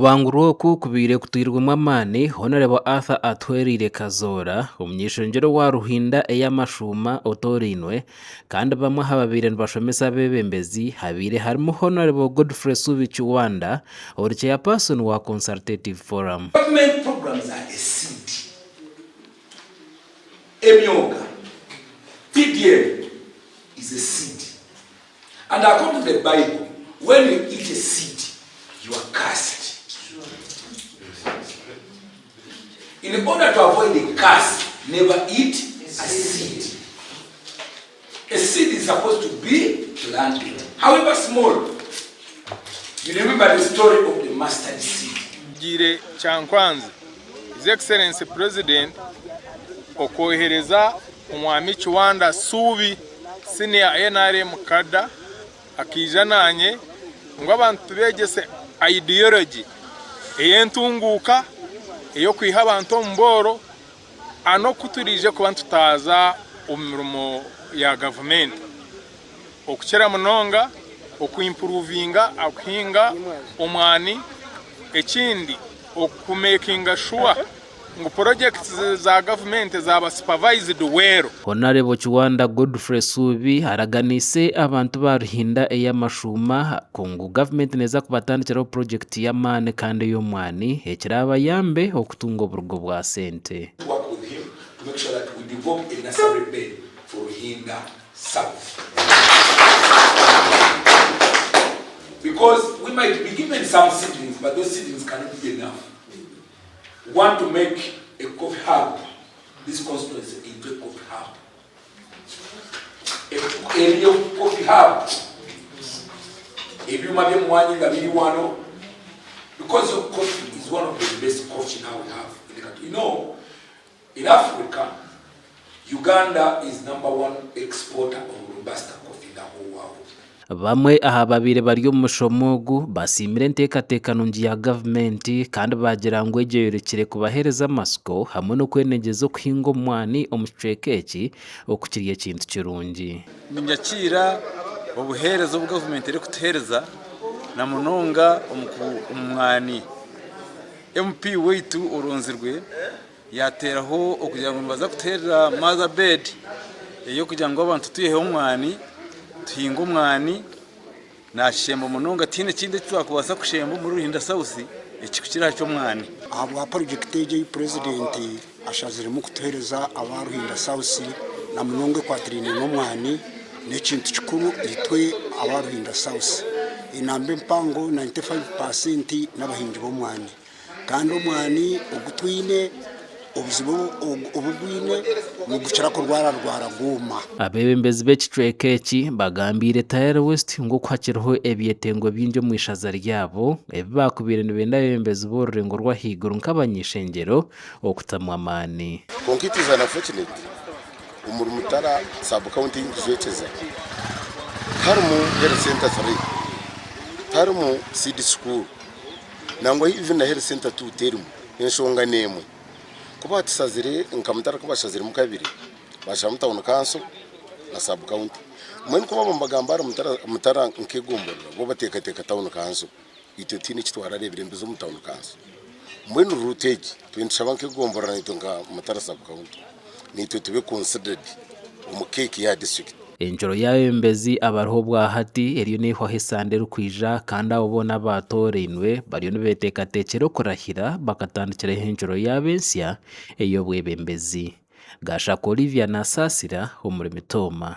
Okubangurwa oku kubaire kutairwemu amaani Honarebo Arthur Atuhwereire Kazoora, omuny'eishengyero wa Ruhinda ey'amashuuma otoorainwe kandi bamwe aha babaire nibashomesa abeebembezi habaire harimu Honarebo Godfrey Suubi Kiwanda ori Chairperson wa Consultative Forum. Government programs are a seed. Emyoga, PDM, is a seed. And according to the Bible, when you eat a seed, you are cursed. In order to avoid the curse, never eat a seed. A seed is supposed to be planted, however small. You remember the story of the mustard seed. Ngiire Kyankwanzi, His Excellency President okwohereza Omwami Kiwanda Suubi Senior nrm Cadre akaija nanye ngu abantu tubeegyese ideology ey'entunguuka, ey'okwiha abantu omu bworo n'oku turaije kuba nitutaaza omu mirimo ya gavumenti okukira munonga okuimpuruvinga okuhinga omwani ekindi okumekinga shuwa ngu porojekiti za gavumenti zaaba supervised well. Honarebo Kiwanda Godfrey Suubi araganiise abantu ba Ruhinda ey'amashuuma ku ngu gavumenti neeza kubatandikiraho purojekiti y'amaani kandi ey'omwani ekiraabayambe okutunga oburugo bwa sente. To work with him to make sure that we develop a nursery bed for Ruhinda South because we might be given some seedlings but those seedlings cannot be enough. We want to make a coffee hub, this constituency into a coffee hub. A, a real coffee hub. Ebyuma by'emmwanyi nga biri wano because your coffee is one of the best coffee now we have in the country. You know, in Africa, Uganda is number one exporter of Robusta coffee in the whole world. Bamwe aha babaire bari omu mushomo ogu basiimire enteekateeka nungi ya gavumenti kandi baagira ngu egyo eyorekire kubaheereza amatsiko hamwe n'okwenegyeza okuhinga omwani omu kicweka eki oku kiri ekintu kirungi. Ninyakiira obuheereza obu gavumenti erikutuheereza na munonga omu mwani. MP waitu oronzirwe Yaateeraho okugira ngu nibaza kutuheerera mother bed ey'okugira ngu abantu twiheho omwani, tuhinge omwani, naakishemba munonga tihaine ekindi eki twakubaasa kushemba omuri Ruhinda South ekirikukira aha ky'omwani. Ahabwa porojekiti egi ei Purezidenti ashaziremu kutuheereza aba Ruhinda South na munonga ekwatiraine n'omwani n'ekintu kikuru itwe aba Ruhinda South. Enamba empango 95% n'abahingi b'omwani. Kandi omwani ogu twine, obuzibu obu gwine nigukira kurwararwara gwoma. Abeebembezi b'ekicweka eki bagambiire Tayari West ngu oku hakiriho ebyetengo bingi omu ishaza ryabo ebi baakubaire nibenda abeebembezi b'orurengo rw'ahaiguru nk'abany'eishengyero okutamu amaani. Kwonka it is unfortunate omuri Mutara sub county ei ndikujwekyeza tiharimu health center 3, tiharimu seed school. Nangwa even na health center tu terimu. Enshonga n'emwe, ku batushazire nka Mutara ku bashaziremu kabiri, basharamu town council na sub county. Mbwenu ku baba nibagamba ahari Mutara, Mutara nk'egomborora, bo bateekateeka town council. Itwe tihaine eki twarareebire mbizi omu town council. Mbwenu route egi, twine nitushaba nk'egomborora naitwe nka Mutara sub county, naitwe tube considered omu cake ya district. Encuro y'abeebembezi abariho obwahati eriyo neihwaho esande erikwija kandi abo boona abaatoorainwe bariyo nibeteekateekyera okurahira bakatandikiraho encuro yaabo ensya ey'obwebembezi. Gashaka Olivia Nasaasira omuri Mitooma.